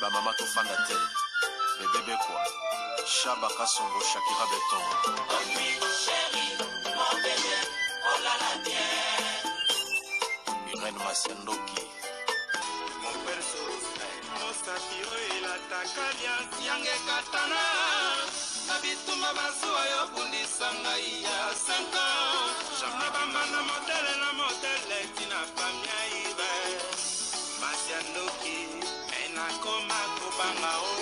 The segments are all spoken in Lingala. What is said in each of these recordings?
Ba mama tofanda te. Bebe Bekwa, Shaba Kasongo, Shakira Beton. Irène Masiandoki. Mosapi oyo elataka liasi yange ekatana na bitumba bazuwa yo bundisa ngai ya 5 ans na bambanda modele na modele tina famia ibe masi ya ndoki me nakoma kobanga o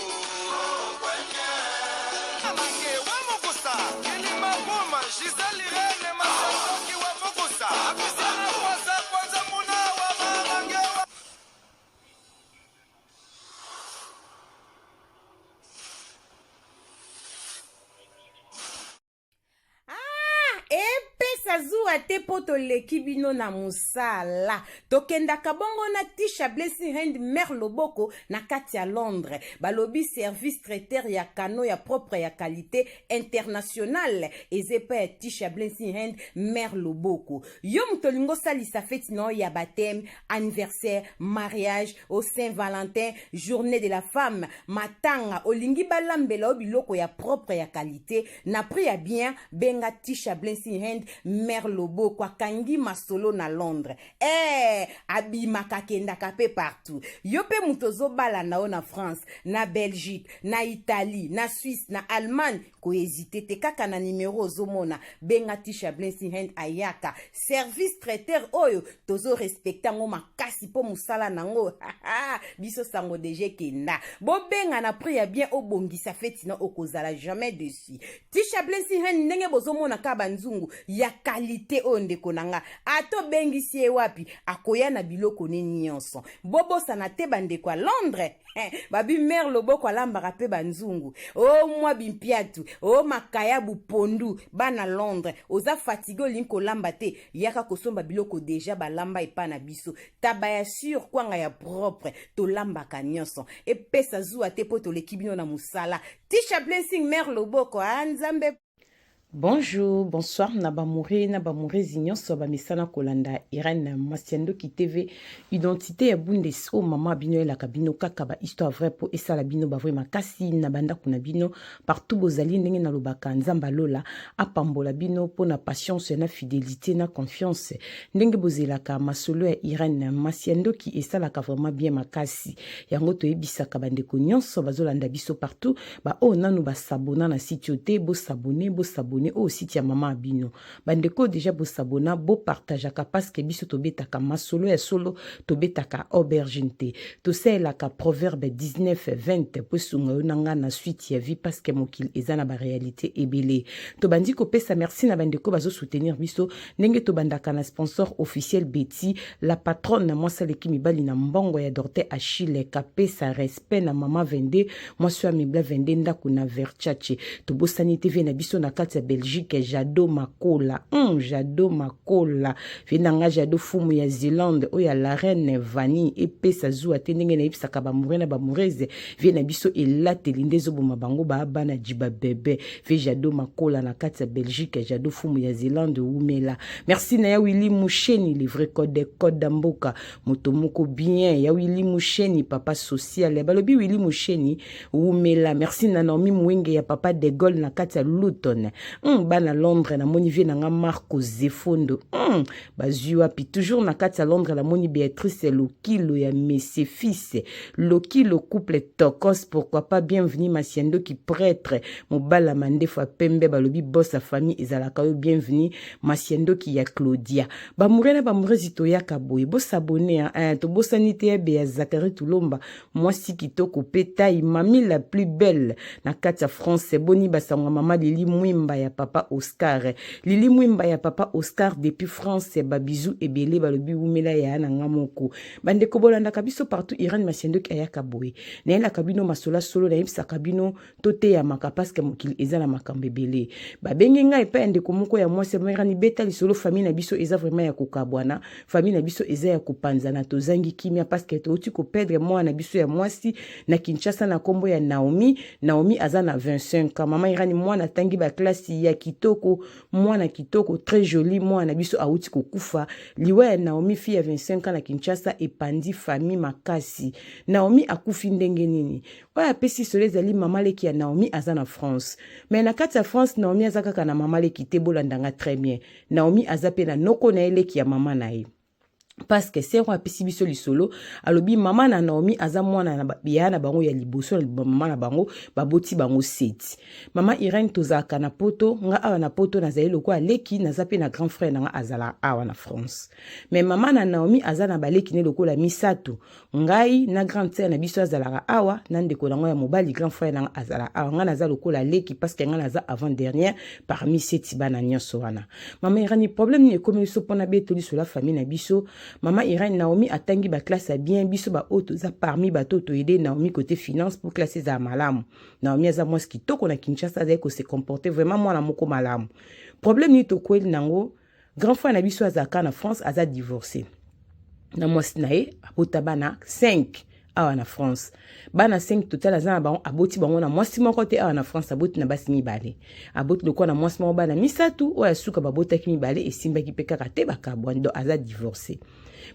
Amange wa Mukusa, Kilima Buma, Gisèle Irene, Masandoki wa Mukusa, Apisiana Kwanza Kwanza Muna wa Mamange wa Ah, epesa zuwa te mpo toleki bino na mosala. Tokendaka bongo na Tisha Blessing Hand Mère Loboko na kati ya Londres. Balobi service traiteur ya kano ya propre ya qualité internationale eza epai ya Tisha Blessing Hand Mère Loboko. Yo moto olingi osalisa feti na yo ya baptême, anniversaire, mariage, au Saint-Valentin, journée de la femme, matanga, olingi balambela yo biloko ya propre ya qualité na prix ya bien, benga Tisha Blessing Hand Mère Loboko akangi masolo na Londres. Eh, abimaka akendaka pe partout. Yo pe moto ozobala na yo na France, na Belgique, na Italie, na Suisse, na Allemagne, ko hésiter te kaka na numero ozomona, benga Tisha Blessing Hand ayaka. Service traiteur oyo tozo respecter yango makasi po mosala nango biso sango deja ekenda. Bobenga na prix ya bien obongisa feti na okozala jamais dessus. Tisha Blessing Hand ndenge bozomona kaka banzungu ya qualité oyo ndeko na nga ata obengisi ye wapi akoya na biloko ne nyonso. Bobosana te bandeko ya Londres babi mère Loboko alambaka pe banzungu o mwa bimpiatu o makayabu pondu. Bana Londres oza fatigue olingi kolamba te, yaka kosomba biloko deja balamba epa na biso. Taba ya sur kwanga ya propre tolambaka nyonso. Epesa zuwa te po toleki bino na mosala. Tisha Blessing Mère Loboko a Nzambe. Bonjour, bonsoir na bamoure na bamourezi nyonso bamesana kolanda Irène Masiandoki TV, identité ya Bundes o mama bino elaka bino kaka ba histoire vraie po esala bino ba vrai makasi na bandako na bino partout bozali ndenge nalobaka Nzambe alola apambola bino po na patience na fidélité na confiance ndenge bozelaka masolo ya Irène Masiandoki esalaka vraiment bien makasi yango toyebisaka bandeko nyonso bazolanda biso partout ba oyo nanu ba s'abonna na site oyo te, bo s'abonner, bo s'abonner oyo site ya mama ya bino. Bandeko oyo deja bo s'abonna, bo partageaka parce que biso tobetaka masolo ya solo, tobetaka aubergine te. Tosalelaka proverbe 19 20 po esunga yo na nga na suite ya vie parce que mokili eza na ba realite ebele. Tobandi kopesa merci na bandeko bazo soutenir biso ndenge tobandaka na sponsor officiel Betty la patronne na mwasi aleki mibali na mbongo ya Dorte Achille kapesa respect na mama 22 mwasi oyo amibla 22 ndako na Verchache. Tobosani te vie na biso na kati ya Belgique Jado Makola Jado Makola vie na nga Jado fumu ya Zelande oyo ya la reine Vanille epesa zuwa te ndenge nayebisaka ba moure na ba mourese vie na biso elateli nde ezoboma bango ba bana jiba bebe vie Jado Makola na kati ya Belgique Jado fumu ya Zelande wumela merci na ya Willy Musheni le vrai code code mboka moto moko bien ya Willy Musheni papa social balobi Willy Musheni wumela merci na Naomi Mwenge ya papa de Gaulle na kati ya Luton bana Londres na moni vie na nga Marco Zefondo bazwi wapi toujours na kati ya Londres na moni Béatrice Lokilo ya Monsieur Fils Lokilo couple tokos pourquoi pas bienvenue Masiandoki prêtre mobala mandefu ya pembe balobi boss ya famille ezalaka yo bienvenue Masiandoki ya Claudia bamoure na bamourezi toyaka boye bosabone hein, tobosani te ya Bea Zachary Tulomba mwasi kitoko pe taille mami la plus belle na kati ya France boni basango mama Lili Mwimba ya papa Oscar Lili Mwimba ya papa Oscar depuis France ba bisous ebele balobi wumela ya na nga moko bandeko bolandaka biso partout Irène Masiandoki ayaka boye nayelaka bino masola solo nayebisaka bino toteyamaka parce que mokili eza na makambo ebele babengi ngai epai ya ndeko moko ya mwasi amerani beta lisolo famille na biso eza vraiment ya kokabwana famille na biso eza ya kopanzana tozangi kimia parce que touti koperdre mwana na biso ya mwasi na Kinshasa na kombo ya Naomi Naomi aza na 25 ans mama Irani mwana atangi ba classe makasi ya kitoko, mwana kitoko, très jolie, mwana na biso awuti kokufa. Liwa ya Naomi, fille ya 25 ans na Kinshasa, epandi famille makasi. Naomi akufi ndenge nini? Oyo apesi solo ezali mama leki ya Naomi, aza na France. Mais na kati ya France, Naomi aza kaka na mama leki te, bolanda nga très bien. Naomi aza pe na noko na ye, leki ya mama na ye. Parce que sero apesi biso lisolo, alobi mama na Naomi aza mwana na yaya na bango ya liboso na mama na bango, baboti bango seti. Mama Irene, tozalaka na poto, nga awa na poto nazali lokola leki, naza mpe na grand frère na nga azala awa na France. Mais mama na Naomi aza na baleki ne lokola misato, ngai na grande sœur na biso azalaka awa, na ndeko nango ya mobali, grand frère nanga azala awa. Ngai naza lokola leki parce que ngai naza avant dernière parmi seti bana nyonso wana. Mama Irene, problème nini ekomi biso mpona beto lisolo ya famille na biso? Mama Irene, Naomi atangi baklasse ya bien. Biso baoyo toza parmi bato toyede Naomi côté finance pour classe ezala malamu. Naomi aza mwasi kitoko na Kinshasa, azali kose comporter vraiment mwana moko malamu. Problème nini tokweli nango? Grand frère na biso azalaka na France, aza divorcé na mwasi na ye, abota bana 5 awa na France. Bana 5 total aza na bango, aboti bango na mwasi moko te awa na France, aboti na basi mibale. Aboti lokola na mwasi moko bana misato, oyo asuka babotaki mibale, esimbaki mpe kaka te, bakabwani. Donc aza divorcé.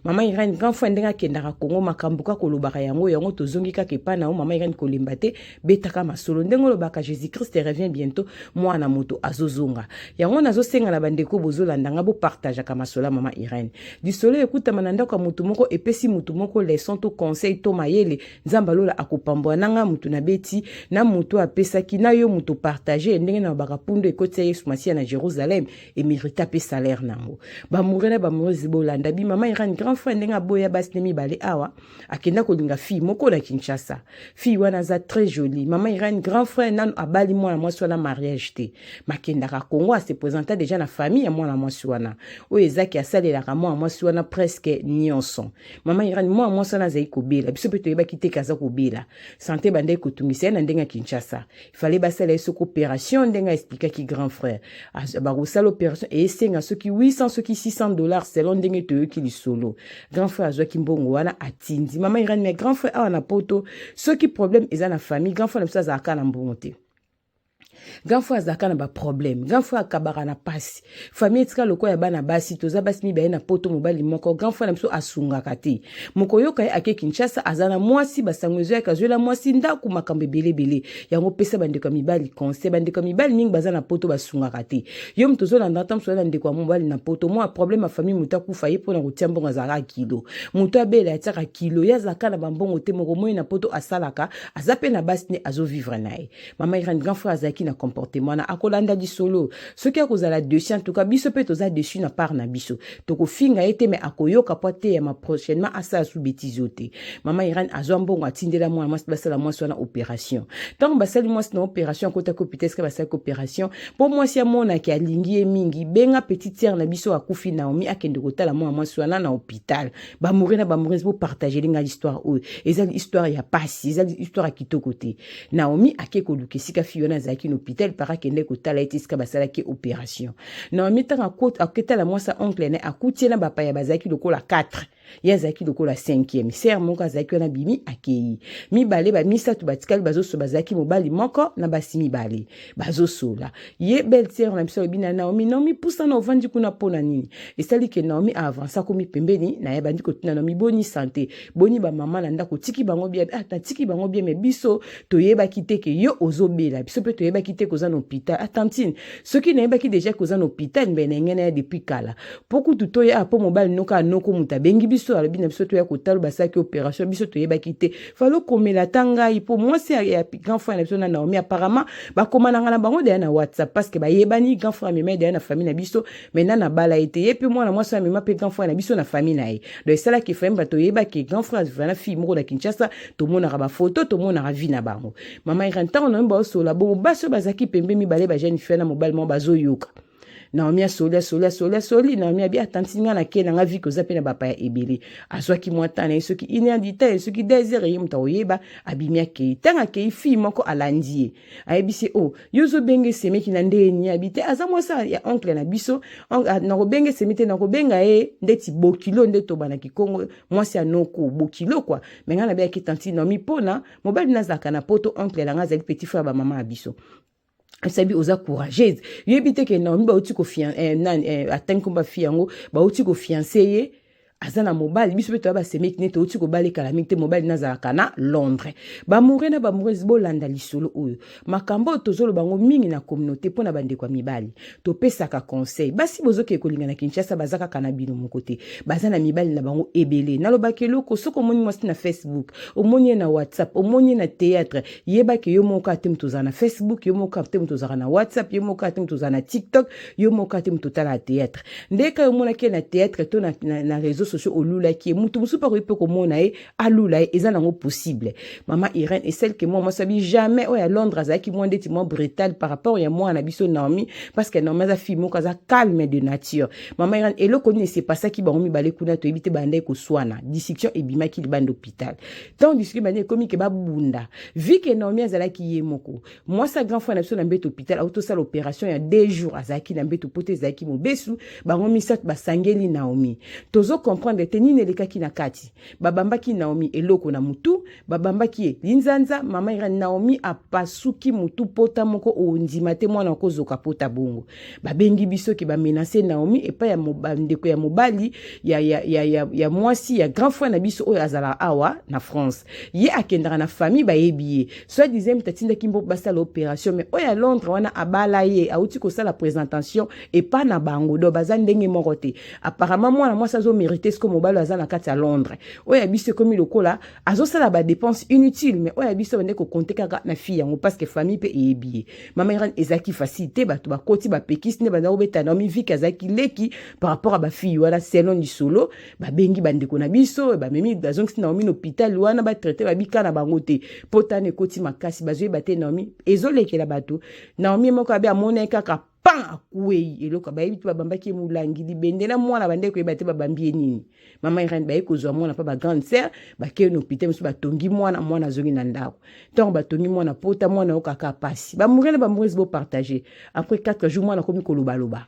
Mama Irene, grand frère ndenge akendaka Kongo, makambo kaka olobaka yango yango, tozongi kaka epai na yo. Mama Irene, kolemba te, betaka masolo ndenge olobaka Jésus Christ revient bientôt, mwana moto azozonga. Yango nazosenga na bandeko bozolanda nga, bopartageaka masolo ya mama Irene. Lisolo ekutama na ndako ya motu moko, epesi motu moko leçon to conseil to mayele. Nzambe alola akopambola na nga motu nabeti na motu apesaki na yo moto partage. Ndenge na babaka pundu ekotisa Yesu Masiya na Jérusalem, emérita mpe salaire nango. Bamoure na bamoureuse, bolanda bi mama Irene. Grand frère ndenge aboya basi ne mibale awa, akenda kolinga fille moko na Kinshasa. Fille wana aza très jolie. Mama Irene, grand frère nanu abali mwana mwasi wana mariage te, makendaka Congo, ase présenta déjà na famille ya mwana mwasi wana, oyo ezaki asalelaka mwana mwasi wana presque nyonso. Mama Irene, mwana mwasi wana azali kobela. Biso mpe toyebaki te ke aza kobela, santé bandaki kotungisa ye na ndenge ya Kinshasa. Fallait basala ye soki opération, ndenge aexplikaki grand frère, bakosala opération esenga soki 800, soki 600 dollars, selon ndenge toyoki lisolo. Grand frère azwaki mbongo wana, atindi mama Irene. Mais grand frère awa na poto, soki problème eza na famille, grand frère na biso azalaka na mbongo te. Grand frère azalaka na baproblème, grand frère akabaka na pasi. Famille etika lokola ya bana basi, toza basi mibale na poto, mobali moko. Grand frère na biso asungaka te. Mokoyoka ye ake Kinshasa, aza na mwasi, basango ezoyaka, azwela mwasi ndako, makambo ebeleebele. Yango pesa bandeko ya mibali conseil. Bandeko ya mibali mingi baza na poto, basungaka te. Yo moto ozolanda, ata moto na ndeko ya mobali na poto, mwa problème ya famille, moto akufa, ye mpona kotia mbongo azalaka kilo, moto abela atiaka kilo, ye azalaka na bambongo te. Moko moi na poto asalaka, aza mpe na basi nde azovivre na ye. Mama Irene, grand frère azalaki na comportement wana. Akolanda lisolo soki akozala déçu. En tout cas biso mpe toza déçu na part na biso. Tokofinga ye te, mais akoyoka po ateyama, prochainement asala su bétise oyo te. Mama Irene azwa mbongo, atindela mwana mwasi, basala mwasi wana opération. Ntango basali mwasi na opération, akotaki hôpital esika basalaki opération, mpo mwasi amonaki alingi ye mingi, benga petite sœur na biso akufi Naomi, akende kotala mwana mwasi wana na hôpital. Bamoure na bamoureuse, bopartage nga histoire oyo. Eza histoire ya pasi, eza histoire ya kitoko te. Naomi ake koluka esika fille wana azalaki na hôpital, para akende kotala ete esika basalaki opération. Naomi ntango aketala mwasi ya oncle na, akuti ye na bapaya bazalaki lokola 4, ye azalaki lokola 5e. Sœur moko azalaki wana, bimi akei, mibale bamisato batikali bazosola. Bazalaki mobali moko na basi mibale bazosola. Ye belle sœur na biso alobi na Naomi: "Naomi, pusana, ovandi kuna mpo na nini?" Esali ke Naomi aavance, akomi pembeni na ye, bandi kotuna Naomi: "Boni santé? Boni bamama na ndako? Otiki bango bien?" "Ah, natiki bango bien, mais biso toyebaki te ke yo ozobela, biso mpe toyebaki te koza na hôpital." "Ah tantine, soki nayebaki déjà koza na hôpital, mbe na ngai na ya depuis kala, mpo kutu toya, mpo mobali noka anoko moto abengi biso, alobi na biso toya kotala, basalaki opération, biso toyebaki te. Falo komela ata ngai." Mpo mwasi ya grand frère na biso na Naomi, apparemment bakomananga na bango deya na WhatsApp, parce que bayebani. Grand frère amema deya na famille na biso, maintenant na bala ye te. Ye mpe mwana mwasi amema mpe grand frère na biso na famille na ye. Donc esalaki famille, bato oyebaki grand frère azala fille moko na Kinshasa. Tomonaka bafoto, tomonaka vie na bango. Mama Irene, ntango Naomi baosola bongo, basi oyo bazalaki pembe mibale, bajeune fille na mobali moko, bazoyoka. Naomi asoli, asoli, asoli, asoli. Naomi abi: "Atanti, nga na ke nanga viki, oza mpe na bapaya ebele." Azwaki mwa temps na ye, soki une heure du temps, soki 2 heures, ye moto akoyeba. Abimi, akei. Ntango akei, fille moko alandi ye, ayebisi: "O oh, yo ozobenga esemeki na ndeni?" Abi: "Te, aza mwasi ya oncle na biso, nakobenga esemi te, nakobenga ye ndeti bokilo, nde tobanaki Kongo, mwasi ya noko bokilo kwa." Mais ngai nabeyaki tanti Naomi mpona mobali nazalaka na poto, oncle na ngai azali petit frère bamama ya biso. Asabi oza courageuse, yoyebi te ke Naomi bauti kofian eh, nani eh, atangi komba fi yango, bauti kofiance ye, aza na mobali. Biso mpe toya basemeki nde touti kobala ekala mingi te, mobali nazalaka na Londres. Bamoure na bamoureuse, bolanda lisolo oyo. Makambo oyo tozoloba yango mingi na communauté mpo na bandeko ya mibali. Topesaka conseil, basi bozokende kolinga na Kinshasa, baza kaka na bino moko te, baza na mibali na bango ebele. Nalobaka eloko, soki omoni mwasi na Facebook, omoni ye na WhatsApp, omoni ye na théâtre, yebaki yo moko te moto ozala na Facebook, yo moko te moto ozalaka na WhatsApp, yo moko te moto ozala na TikTok, yo moko te moto otala théâtre. Ndeka omonaki ye na théâtre to na réseaux sociaux, olulaki ye, motu mosusu mpe akoki mpe komona ye, alula ye, eza nango possible. Mama Irene eselke mwa mwasi abi jamais oyo ya Londres azalaki mwa ndeti mwa brutal par rapport ya mwana na biso Naomi, parce que Naomi aza fille moko aza calme de nature. Mama Irene, eloko nini esepasaki bango mibale kuna toyebi te. Bandaki koswana, discussion ebimaki libanda hôpital. Ntango discussion bandi, ekomi ke babunda. Vi ke Naomi azalaki ye moko, mwasi ya grand frère na biso, na mbeto hôpital, auti tosala opération ya 2 jours, azalaki na mbeto po te ezalaki mobesu. Bango misato basangeli Naomi. Tozocomprendre te nini elekaki na kati. Babambaki Naomi eloko na mutu, babambaki ye linzanza. Mama Irene, Naomi apasuki mutu, pota moko ondima te, mwana akozoka pota bongo. Babengi biso ke bamenace Naomi epai ya bandeko ya mobali ya mwasi ya grand frère na biso oyo azalaka awa na France. Ye akendaka na famille, bayebi ye, soit disant moto atindaki mbo basala opération. Mais oyo ya Londres wana abala ye, awuti kosala présentation epa na bango, donc baza ndenge moko te. Apparemment mwana mwasi azomérite siko mobali aza na kati ya Londres. Oyo ya biso ekomi lokola azosala badépense inutile, mais oyo ya biso bande kocompter kaka na fille yango, parce que famille mpe eyebi ye. Mama Irene, ezalaki facile te. Bato bakoti, bapekisi nde banda kobeta Naomi, vike azalaki leki par rapport a bafille wana. Selon lisolo, babengi bandeko na biso, bamemi, bazongisi Naomi na hôpital wana, batraite, babika na bango te. Mpo tana ekoti makasi, bazoyeba te Naomi ezolekela bato. Naomi moko abe amonaki kaka pan akwei, eloko bayebi te, babambaki ye molangi libende na mwana, bande koyeba te babambi ye nini. Mama Irene, baye kozwa mwana mpa bagrande sœur, bakei na hôpital mosusu, batongi mwana, mwana azongi na ndako. Ntango batongi mwana pota, mwana oyo kaka pasi. Bamoure na bamourese, bopartage. Après 4 jours, mwana akomi kolobaloba,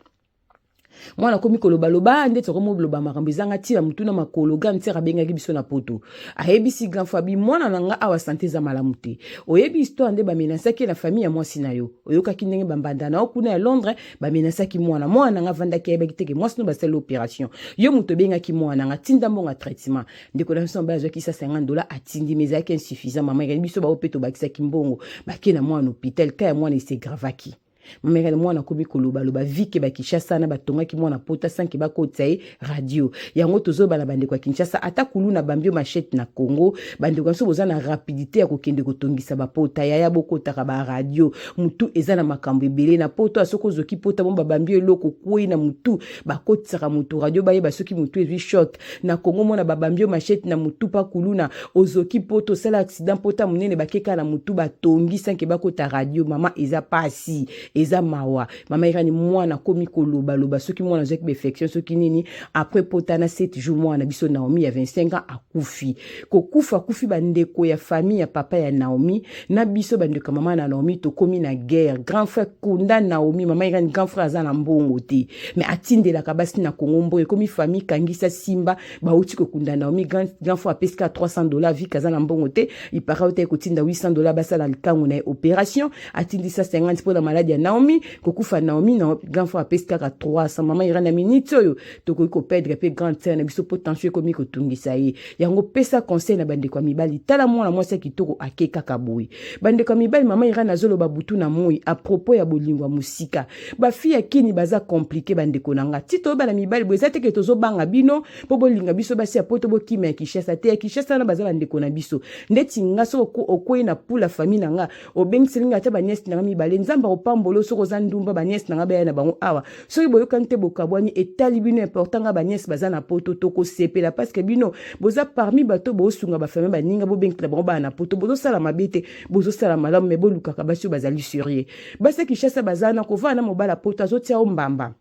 mwana akomi kolobaloba ndeti akomi koloba makambo ezanga ntina, motu na makolo. Grande sœur abengaki biso na Poto, ayebisi grand frère abi: "Mwana na nga awa santé eza malamu te. Oyebi histoire nde bamenasaki na famille ya mwasi na yo, oyokaki ndenge bambanda na yo kuna ya Londres bamenasaki mwana. Mwana na nga avandaki, ayebaki teke mwasi no basali opération. Yo moto obengaki mwana na nga, tinda mbongo ya traitement." Ndeko na biso mobali azwaki 150 dollar, atindi, mais ezalaki insuffisant. Mama ekani biso bao mpe tobakisaki mbongo, bake na mwana hôpital. Ka ya mwana eseggravaki. Mamekani, mwana akomi kolobaloba. Vike bakinshasa na batongaki mwana pota sanke, bakotisa ye radio. Yango tozoba na bandeko ya Kinshasa, ata kuluna bambi yo machete na Congo, bandeko na biso boza na rapidité ya kokende kotongisa bapota. Yaya, bokotaka baradio, mutu eza na makambo ebele na poto. Soki ozoki pota mo, babambi eloko, kwei na mutu, bakotisaka mutu radio, bayeba soki mutu ezwi choc. Na Congo, mona babambi yo machete na mutu pa kuluna, ozoki poto, osala accident pota monene, bakeka na mutu, batongi sanke bakota radio. Mama, eza pasi, eza mawa. Mama Irani, mwana akomi kolobaloba, soki mwana azwaki bainfection, soki nini. Après pota na 7 jours, mwana biso Naomi ya 25 ans akufi. Kokufa akufi, bandeko ya famille ya papa ya Naomi na biso bandeko ya mama na Naomi tokomi na guerre. Grand frère kunda Naomi. Mama Irani, grand frère aza na mbongo te, mais atindelaka basi na Kongo mbongo. Ekomi famille kangisa simba. Bauti kokunda Naomi, grand frère apesi kaka 300 dollar. Vike aza na mbongo te, ipara ote kotinda 800 dollar, basala likango na ye opération. Atindisa 50 mpo na maladi ya Naomi. Kokufa Naomi na grand frère apesi kaka 300. Mama Irani, na minute oyo tokoki koperdre mpe grande sœur na biso mpo tension ekomi kotungisa ye. Yango pesa conseil na bandeko ya mibali. Tala mwana mwasi ya kitoko ake kaka boye. Bandeko ya mibali, mama Irani azoloba butu na moi à propos ya bolingo ya mosika. Bafille ya kini baza compliqué. Bandeko na nga, ti toyeba na mibali boye, eza teke tozobanga bino mpo bolinga biso basi ya Poto, bokima ya Kinshasa te. Ya Kinshasa wana baza bandeko na biso. Ndeti nga, soki okwei na pula famille na nga, obengiseli nga ata baniese na nga mibale, Nzambe akopambola. Soki oza ndumba, baniese na nga baya na bango awa. Soki boyokani te, bokabwani, etali bino. Important, nga baniese baza na Poto, tokosepela, parce que bino boza parmi bato bosunga bafamille baninga, bobengela bango bana na Poto. Bozosala mabe te, bozosala malamu, me bolukaka basi oyo bazali sérieux. Basi ya Kinshasa baza na kovanda na mobala Poto, azotia o mbamba.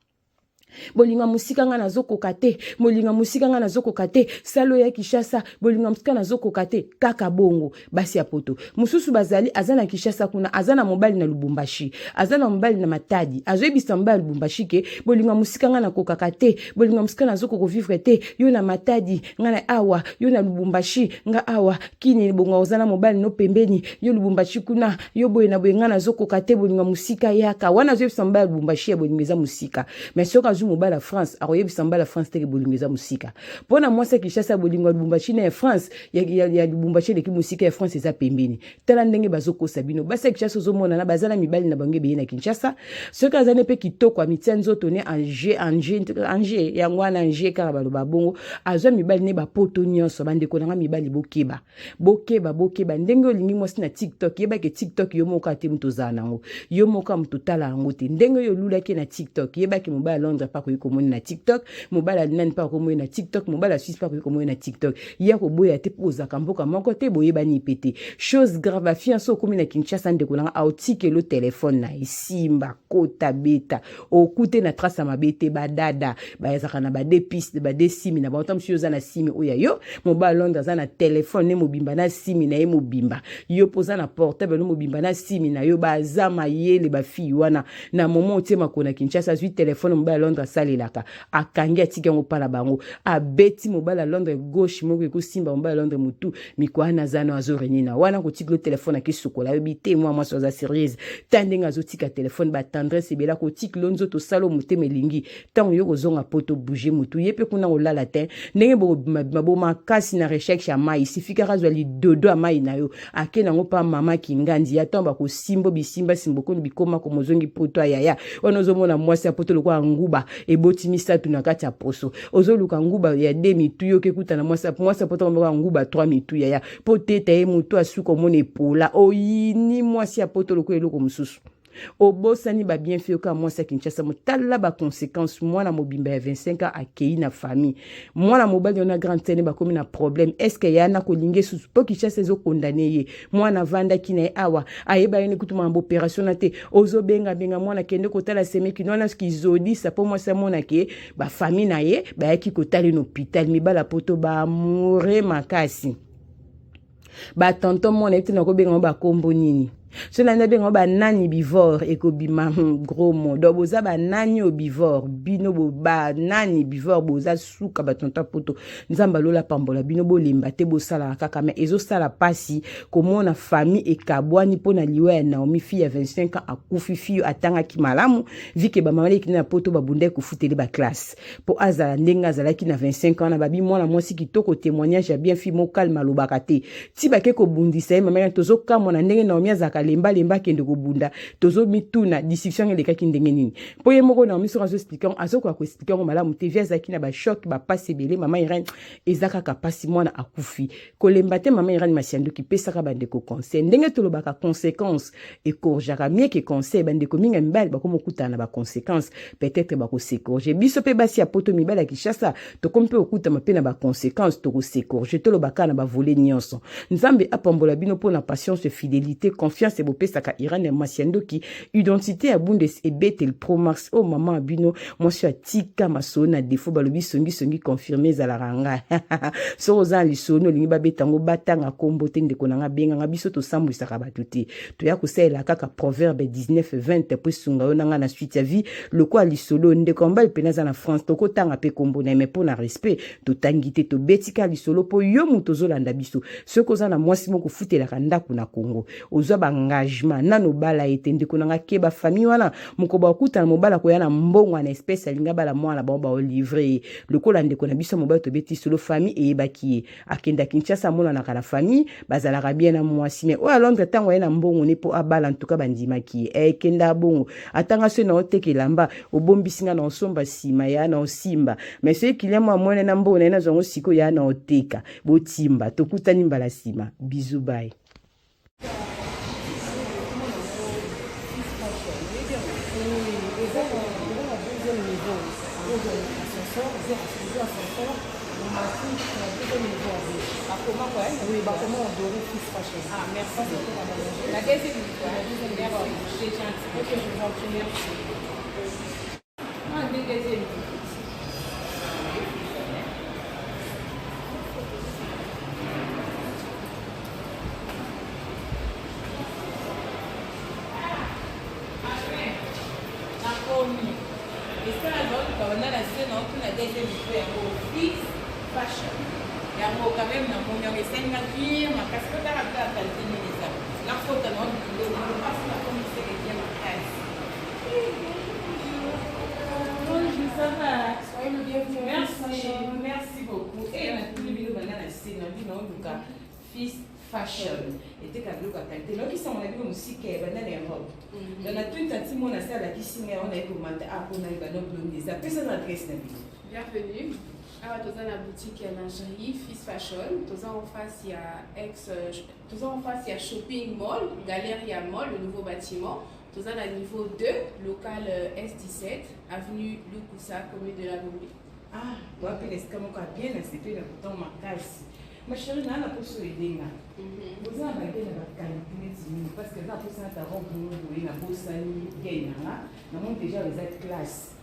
Bolingo ya mosika nga nazokoka te, bolingo ya mosika nga nazokoka te, salo ya Kinshasa, bolingo ya mosika nazokoka te. Kaka bongo basi ya poto mosusu bazali, aza na Kinshasa kuna, aza na mobali na Lubumbashi, aza na mobali na Matadi, azoyebisa mobali ya Lubumbashi ke bolingo ya mosika nga nakokaka te, bolingo ya mosika nazokoka kovivre te, yo na Matadi nga na awa, yo na Lubumbashi nga awa kini, bongo oza na mobali no pembeni, yo Lubumbashi kuna, yo boye na boye, nga nazokoka te, bolingo ya mosika yaka wana. Azoyebisa mobali ya Lubumbashi ya bolingo eza mosika, mais soki azwi mobali ya France, akoyebisa mobali ya France teke bolingo eza mosika. Mpo na mwasi ya Kinshasa, bolingo ya Lubumbashi na ya France, ya Lubumbashi eleki mosika, ya France eza pembeni. Tala ndenge bazokosa bino basi ya Kinshasa. Ozomonana baza na mibali na bango ebeye na Kinshasa. Soki aza ne mpe kitoko, amitia nzoto ne ange ange ange, yango wana ange kaka baloba bongo, azwa mibali ne bapoto nyonso. Bandeko nanga mibali, bokeba, bokeba, bokeba. Ndenge olingi mwasi na TikTok, yebake TikTok yo moko ate moto ozala nango, yo moko moto otala yango te. Ndenge oyo olulaki na TikTok, yebaki mobali ya Londres mpe akoki komoni na TikTok, mobali ya nani mpe akomoni na TikTok, mobali ya Suisse mpe akoki komoni na TikTok. Ya koboya te mpo ozalaka mboka moko te, boyebani mpe te. Chose grave, bafiance okomi na Kinshasa, ndeko nanga, aotikelo telefone na esimba kota beta, okute na trace ya mabe te. Badada bazalaka na bade piste, bade simi na bango. Ta mosusu oza na simi oyo ya yo, mobali Londres aza na telefone ne mobimba na simi na ye mobimba, yo mpo oza na portable no mobimba na simi na yo. Baza mayele bafille wana. Na momo otie makolo na Kinshasa, azwi telefone mobali ya Londres asalelaka, akangi, atiki yango pala bango, abeti mobali ya Londres gauche moko ekosimba mobali ya Londres motu mikwana aza na azoreni na wana kotikilo telefone, akesukola, ayebi te mwa mwasi aza sérieuse. Ta ndenge azotika telefone, batendresse ebele, akotikilo nzoto, osala motema elingi. Ntango yo kozonga poto, bouge motu, ye mpe kuna kolala te. Ndenge bokobimabima bo makasi na recherche ya mai, sifikaka azwa lidodo ya mai na yo, ake nango mpa mama Kingandi ya ntango bakosimbo bisimba simbokoni bikoma komozongi poto. Ayaya wana ozomona mwasi ya poto lokola nguba eboti misato na kati ya poso. Ozoluka nguba ya de mitu, yo okekutana mwasi ya poto lokola nguba 3 mitu, yaya, mpo teta ye motu asuka omona epola. Oyini mwasi ya poto lokola eloko mosusu, obosani babienfait yoka mwasi ya Kinshasa. Motala baconséquence, mwana mobimba ya 25 ans akei na famille, mwana mobali wana grande sene bakomi na problème. Est ce que ya na kolinga esusu mpo Kinshasa ezokondane ye? Mwana avandaki na ye awa, ayeba ye kutu makambo opération na te. Ozobengabenga mwana, kende kotala semeki wana kizodisa mpo mwasi amonake bafamille na ye bayaki kotala na hôpital. Mibala poto baamoure makasi, batonton mwana ye te. Nakobenga ngo bakombo nini? So nani abenga ngo banani bivore, ekobima gros mot. Donc boza banani oyo bivore bino, banani bivore, boza suka batonton poto. Nzambe alola pambola bino, bolemba te, bosalaka kaka. Mais ezosala mpasi komona famille ekabwani mpo na liwa ya Naomi, fille ya 25 ans akufi. Fille atangaki malamu, vike bamama leki na poto babundaki kofutele baclasse mpo azala ndenge azalaki na 25 ans. Na babi mwana mwasi kitoko, témoignage ya bien, fille mo calme, alobaka te. Ti bake kobundisa ye, mama, tozokamwa na ndenge Naomi azalaka lembalemba, akende kobunda. Tozomituna discussion elekaki ndenge nini, mpo ye moko Naomi soki azoexpliquer yango, azokoka koexpliquer yango malamu te. Vi azalaki na bachoc, bapasi ebele. Mama Irene, eza kaka pasi, mwana akufi. Kolemba te, mama Irene Masianduki, pesaka bandeko conseil. Ndenge tolobaka, conséquence ekorgeaka mieux que conseil. Bandeko mingi ya mibali bakomi okutana na baconséquence, peut-être bakos'égorger. Biso mpe basi ya poto, mibali ya Kinshasa, tokomi mpe kokutama mpe na baconséquence, tokos'égorger. Tolobaka na bavole nyonso. Nzambe apambola bino mpo na patience, fidélité, confiance ebopesaka Irene ya Masiandoki, identité ya Bundes, ebeteli Promax oyo mama ya bino, mwasi atika masolo na defo. Balobi songisongi confirme ezalaka ngai. Soki oza na lisolo olingi babeta yango, batanga nkombo te, ndeko na nga, benganga biso. Tosambwisaka bato te, toya kosalela kaka Proverbe 19 20 po esunga yo na ngai na suite ya vie. Lokola lisolo, ndeko ya mobali pene aza na France, tokotanga mpe nkombo na ye, mais mpo na respect totangi te, tobeti kaka lisolo mpo yo moto ozolanda biso. Soki oza na mwasi moko ofutelaka ndako na Congo, ozwa baengagement nano obala ye te, ndeko na nga, keba. Famille wana, moko bakutana, mobali akoya na mbongo na espèce, alingi abala mwana bango, baolivre ye. Lokola ndeko na biso mobali tobeti solo, famille eyebaki ye, akenda Kinshasa, amonanaka na famille, bazalaka bien na mwasi. Mais oyo ya Londres, ntango aye na mbongo ne mpo abala, ntuka bandimaki ye. Ekenda bongo, atanga soki na oteka elamba, obombisi nga na osomba nsima ya na osimba. Mais soki client mo amoni na mbongo na ye, nazwa yango sikoyo ya na oteka. Botimba, tokutani mbala nsima. Bisous, bye. Eza na deuxième niveau, ascenseur omati na deuxième niveau. Bakoma quoi? Oui, bakoma en doré, Fils Fashion. Ah, merci. La deuxième niveau. La deuxième niveau. C'est gentil. Ok, je vous en prie, merci. Ah, deuxième niveau. deuxième niveau yango Fix Fashion. Yango quand même namoni yango esali nga bien makasi po tala kaka qualité nini eza. Nakota na biloko mpasi nakomi seke bien makasi. Bonjour, ça va? Soyez le bienvenu. Merci, merci beaucoup. Et natuni bino banda na se na bino oluka Fils Fashion eteka biloko ya qualité. Nayoki sango na bino mosika ya banda na Europe. Donc natuni tanti mona se alakisi ngai wana ye komata a mpona yeba no bilongi eza. Pesa na adresse na bino. Bienvenue. Awa toza na boutique ya lingerie Fils Fashion. Toza en face ya ex toza en face ya shopping mall, Galeria Mall, le nouveau bâtiment. Toza na niveau 2, local S17, avenue Lukusa, commune de la Gombe. Ah, wapi na esika moko ya bien nasepeli na koton makasi. Ma chérie, naa na poso edenga. Boza na bagaine na baqualité neti nini? Parce que eza na posa nata robe moko boye nabosani gaine na nga. Namoni déjà eza classe.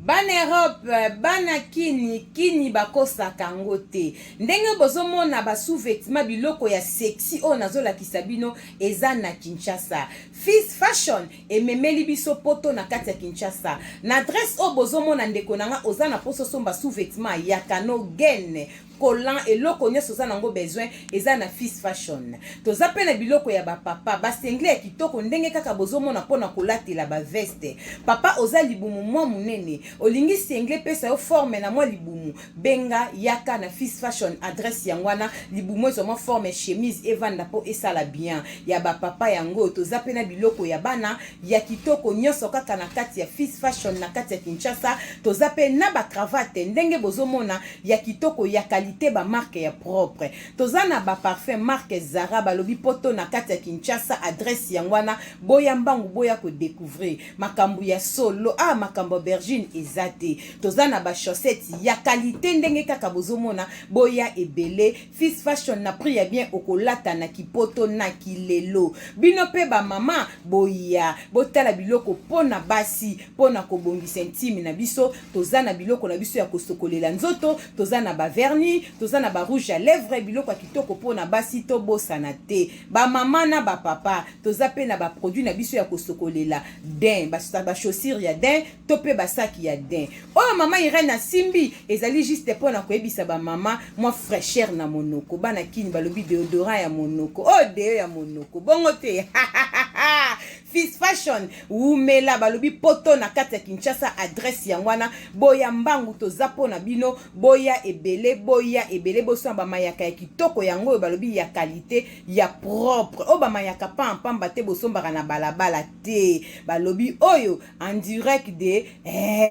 Bana Europe, bana kini, kini bakosaka yango te. Ndenge bozomona ba sous-vêtements biloko ya sexy oyo nazolakisa bino eza na Kinshasa. Fils Fashion ememeli biso poto na kati ya Kinshasa. Na adresse oyo bozomona ndeko na nga oza na poso somba sous-vêtements ya kano gaine collant eloko nyonso oza nango besoin eza na Fils Fashion. Toza pe na biloko ya ba papa, ba singlet ya kitoko ndenge kaka bozomona pona kolatela ba veste. Papa oza libumu mwa munene, olingi singlet epesa yo forme na mwa libumu, benga yaka na Fils Fashion adresse yango wana, libumu ezwa mwa forme chemise evanda po esala bien. Ya ba papa yango oyo, toza pe na biloko ya bana ya kitoko nyonso kaka na kati ya Fils Fashion na kati ya Kinshasa. Toza pe na ba cravate ndenge bozomona ya kitoko ya qualité ba marque ya propre. Toza na ba parfum marque Zara balobi poto na kati ya Kinshasa adresse yango wana boya mbangu boya ko découvrir makambo ya solo ah makambo aubergine eza te. Toza na ba chaussettes ya qualité ndenge kaka bozomona boya ebele Fils Fashion na prix ya bien okolata na kipoto na kilelo. Bino pe ba mama boya botala biloko pona basi pona kobongisa intime na biso. Toza na biloko na biso ya kosokolela nzoto, toza na ba vernis, toza na ba rouge à lèvres, biloko ya kitoko pona basi tobosana te. Ba mama na ba papa toza pe na ba produits na biso ya kosokolela dain, ba chaussures ya dain to pe ba saki ya dain. Oyo mama Irène asimbi ezali juste pona koyebisa ba mama mwa fraîcheur na monoko. Bana Kin balobi deodorant ya monoko. Oh deo ya monoko. Bongo te. Fils Fashion wumela balobi poto na kati ya Kinshasa adresse yango wana boya mbangu toza pona bino boya ebele boya ebele bosomba ba mayaka ya kitoko yango oyo balobi ya qualité ya propre oyo ba mayaka pamba pamba te bosombaka na balabala te balobi oyo en direct de eh.